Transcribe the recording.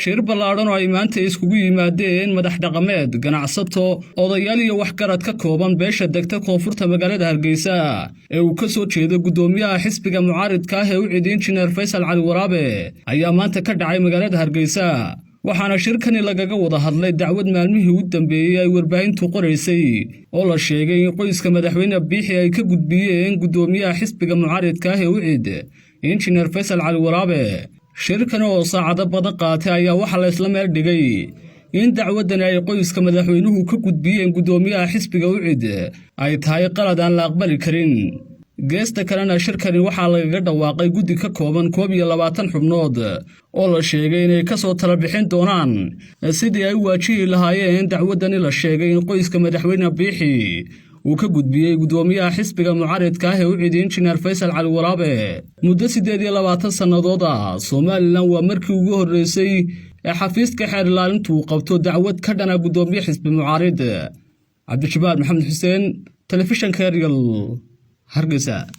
Shir ballaadhan oo ay maanta iskugu yimaadeen madax dhaqameed, ganacsato, odayaal iyo waxgarad ka kooban beesha degta koonfurta magaalada Hargeysa ee uu ka soo jeedo guddoomiyaha xisbiga mucaaridka ah ee UCID, Injineer Faysal Cali Waraabe, ayaa maanta ka dhacay magaalada Hargeysa. Waxaana shirkani lagaga wada hadlay dacwad maalmihii u dambeeyey ay warbaahintu qoraysay oo la sheegay in qoyska madaxweyne Biixi ay ka gudbiyeen guddoomiyaha xisbiga mucaaridka ah ee UCID, Injineer Faysal Cali Waraabe. Shirkan oo saacado badan qaatay ayaa waxaa la isla meel dhigay in dacwaddani ay qoyska madaxweynuhu ka gudbiyeen guddoomiyaha xisbiga UCID ay tahay qalad aan la aqbali karin. Geesta kalena, shirkani waxaa lagaga dhawaaqay guddi ka kooban 21 xubnood oo la sheegay inay ka soo tala bixin doonaan sidii ay u waajihi lahaayeen dacwaddani la sheegay in qoyska madaxweyne Biixi uu ka gudbiyey guddoomiyaha xisbiga mucaaridka ah ee UCID, Injineer Faysal Cali Waraabe. Muddo 28 sannadood ah, Somaliland waa markii ugu horreysay ee xafiiska xeer ilaalintu uu qabto dacwad ka dhana guddoomiye xisbi mucaarid. Cabdijabbaar Maxamed Xuseen, telefishanka Eryal, Hargeysa.